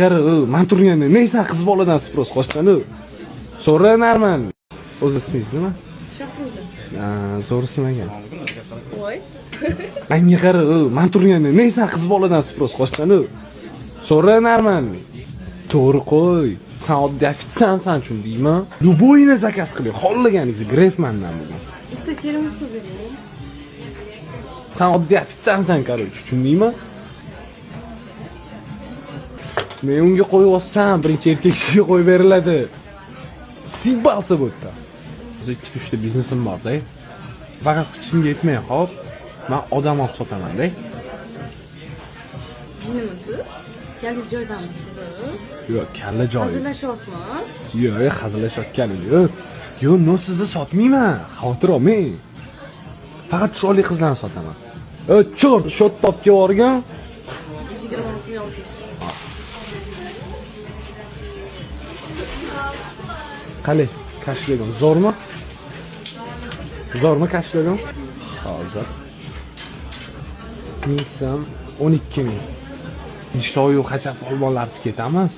Qara, man turganda neysan qiz boladan спрос qochgan u. So'ra normal. O'zi ismingiz nima? Shahruza. Zo'r ism ekan. Voy. Manga qara, man turganda neysan qiz boladan спрос qochgan u. So'ra normal. To'g'ri qo'y. San oddiy ofitsiantsan tushundingmi? Любойni zakaz qiling, xohlaganingizni gref mandan bugun. Ikkita serimiz bering. San oddiy ofitsiantsan, короче, tushundingmi? Men unga qo'yib olsam, birinchi erkak kishiga qo'yib beriladi. Sibalsa bu yerda. O'zi 2-3 ta biznesim bor-da. Faqat hech kimga aytmang, xo'p? Men odam olib sotaman-da. Nimasi? Kallingiz joyidamisiz? Yo'q, kalla joyi. Hazillashyapsizmi? Yo'q, hazillashayotganim yo'q. Yo'q, no sizni sotmayman. Xavotir olmang. Faqat chiroyli qizlarni sotaman. Cho'rt, shot topib yuborgan. 26 600. Qalay, kashlegim zo'rmi? Zo'rmi kashlegim? Hozir. 1000 so'm, 12 ming. Ishtoy yo'q, qachon polvonlarni ketamiz?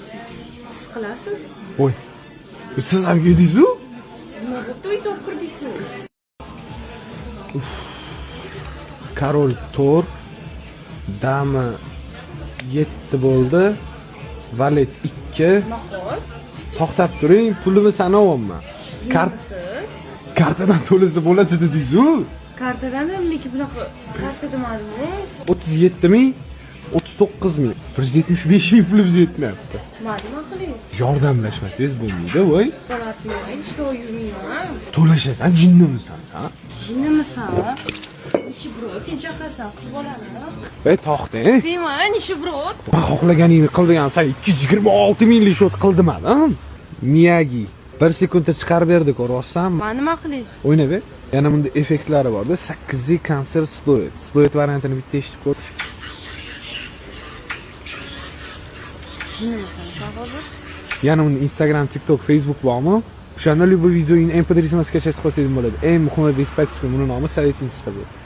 Siz qilasiz? Voy. Siz ham yedingiz-ku? Nima bo'pti, o'zingiz olib kirdingiz-ku. Karol 4, dama 7 bo'ldi. Valet 2. Mahos. To'xtab turing, pulimni sanayapman. Kartadan to'lasa bo'ladi dedingiz-ku. Kartadan lekin bunaqa karta demadimmi? 37 ming, 39 ming, 175 ming pulimiz yetmayapti. Nima qiling? Yordamlashmasangiz bo'lmaydi, voy. Bolatmay, ishlab yurmayman. To'lashasan, jinnimisan san? Jinnimisan? Nishibro, sen chaqirasan qiz bolani. Ey, to'xtang. Deyman, nishibro. Men xohlaganingni qil degan, sen 226 minglik shot qildimadim. Miyagi 1 sekundda chiqarib berdi, ko'ryapsanmi? Men nima qilay? O'ynab ber. Yana bunda effektlari bor-da, 8 konsert sloet. Sloet variantini bitta eshitib ko'r. Jinnimisan san hozir? Yana unda Instagram, TikTok, Facebook bormi? O'shanda любой videoingni MP3 emas skachat qilsangiz bo'ladi. Eng muhimi besplatно, buni nomi Said Insta bo'ladi.